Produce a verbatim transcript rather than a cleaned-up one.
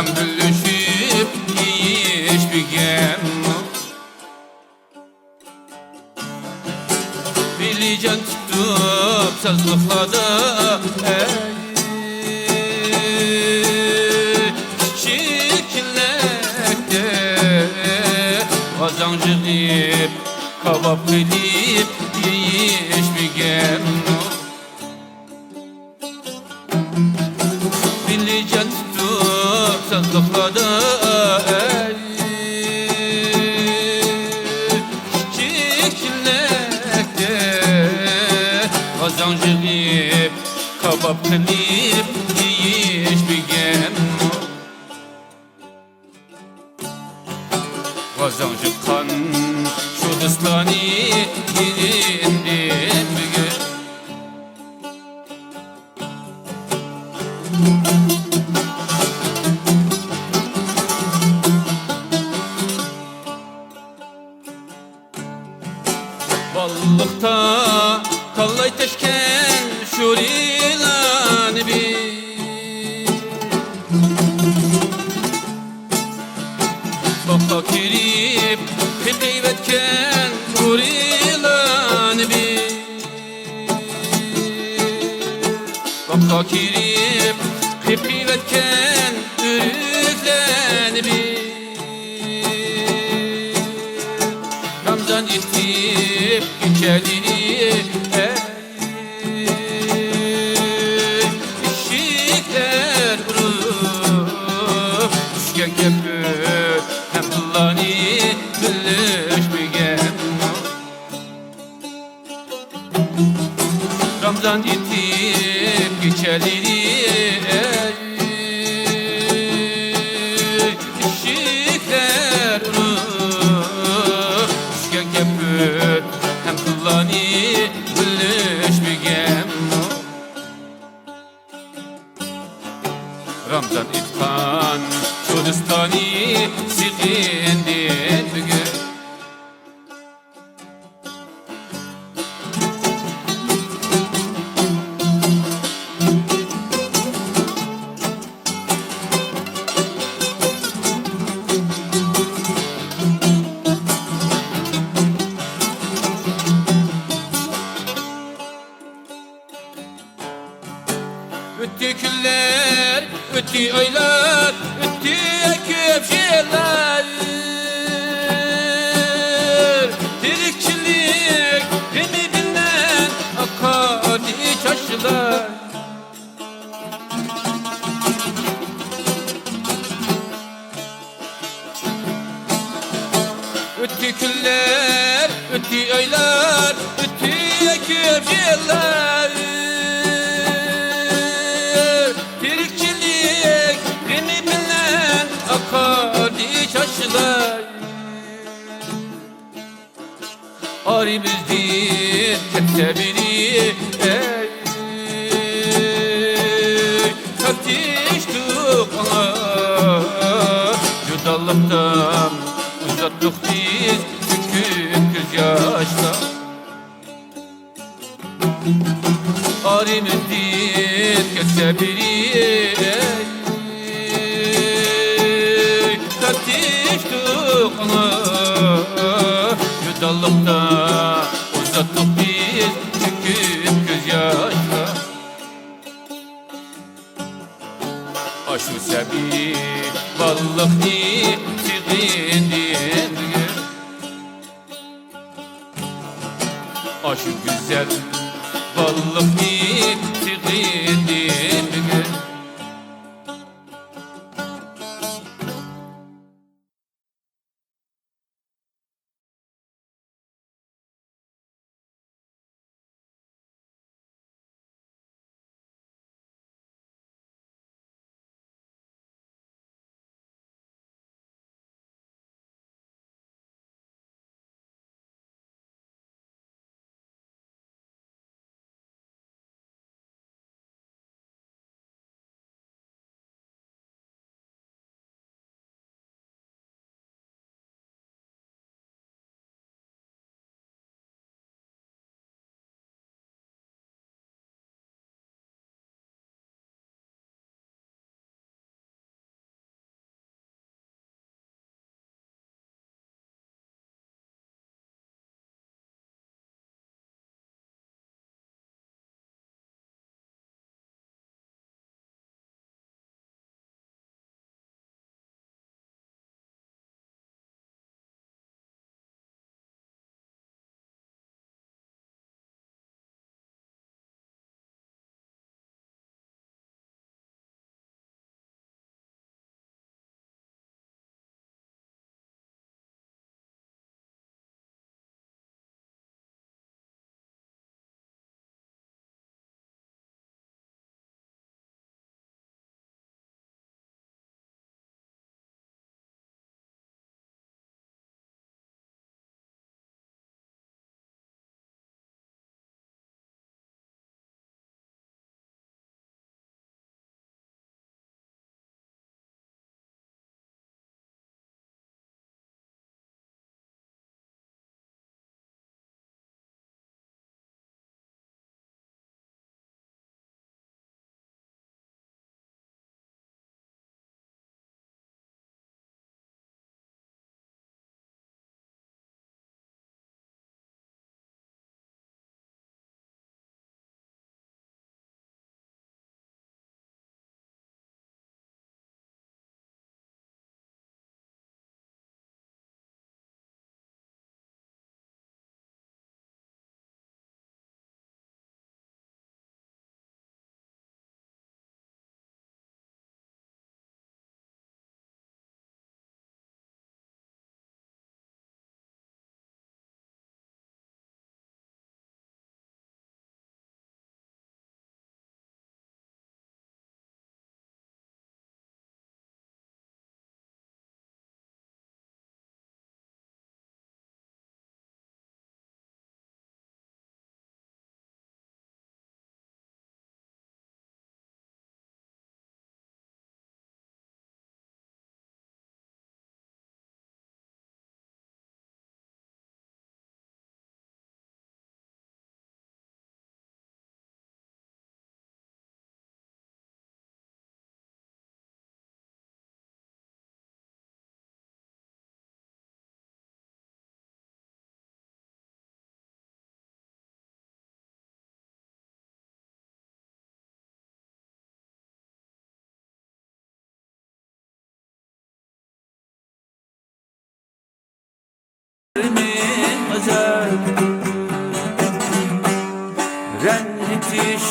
بىللىشىپ يېيىش بىگەم. بىلىجان تۇتۇپ سازلىقلاردا، ئەي، كىچىك كىلەكتە غازاڭ يىغىپ، كاۋاپ قىلىپ يېيىش بىگەم. بىلىجان تۇتۇپ سازلىقلاردا، ئەي، كىچىك كىلەكتە غازاڭ يىغىپ، كاۋاپ قىلىپ يېيىش بىگەم. غازاڭ يىغقان شۇ دۇستانى يېرىندىن بۈگۈن. بالىلىقتا تاللاي تەشكەن شۇرىلانى بىز، باغقا كىرىپ قېقىۋەتكەن ئۇرۇقلارنى بىز، باغقا كىرىپ قېقىۋەتكەن ئۆرۈكلەرنى بىز، رامزان ئېيتىپ كېچىلىرى، ئەي، ئىشىكلەر ئۇرۇپ چۈشكەن كەپۈت ھەم پۇللارنى بۆلۈشمىگەن. رامزان ئېيتىپ كېچىلىرى، ئەي، ئىشىكلەر ئۇرۇپ چۈشكەن كەپۈت ھەم پۇللارنى بۆلۈشمىگەنمۇ؟ رامزان ئېيتقان شۇ دۇستانى سېغىندىم بۈگۈن. ئۆتتى كۈنلەر، ئۆتتى ئايلار، ئۆتتى كۆپ يىللار. تىرىكچىلىك غېمى بىلەن ئاقاتتى چاچلار. ئۆتتى كۈنلەر، ئۆتتى ئايلار، ئۆتتى كۆپ يىللار. تىرىكچىلىك غېمى بىلەن ئاقاتتى چاچلار. ئارىمىزدىن كەتسە بىرى، ئەي، تارتىشتۇق ئاڭا. جۇدالىقتا ئۇزاتتۇق بىز تۆكۈپ كۆز ياشلار. ئارىمىزدىن كەتسە بىرى، تارتىشتۇق ئاڭا. جۇدالىقتا ئۇزاتتۇق بىز تۆكۈپ كۆز ياشلار. ئاشۇ سەبىي بالىلىقنى سېغىندىم بۈگۈن. ئاشۇ گۈزەل بالىلىقنى سېغىندىم بۈگۈن. گۈزەل رەڭ ئېتىش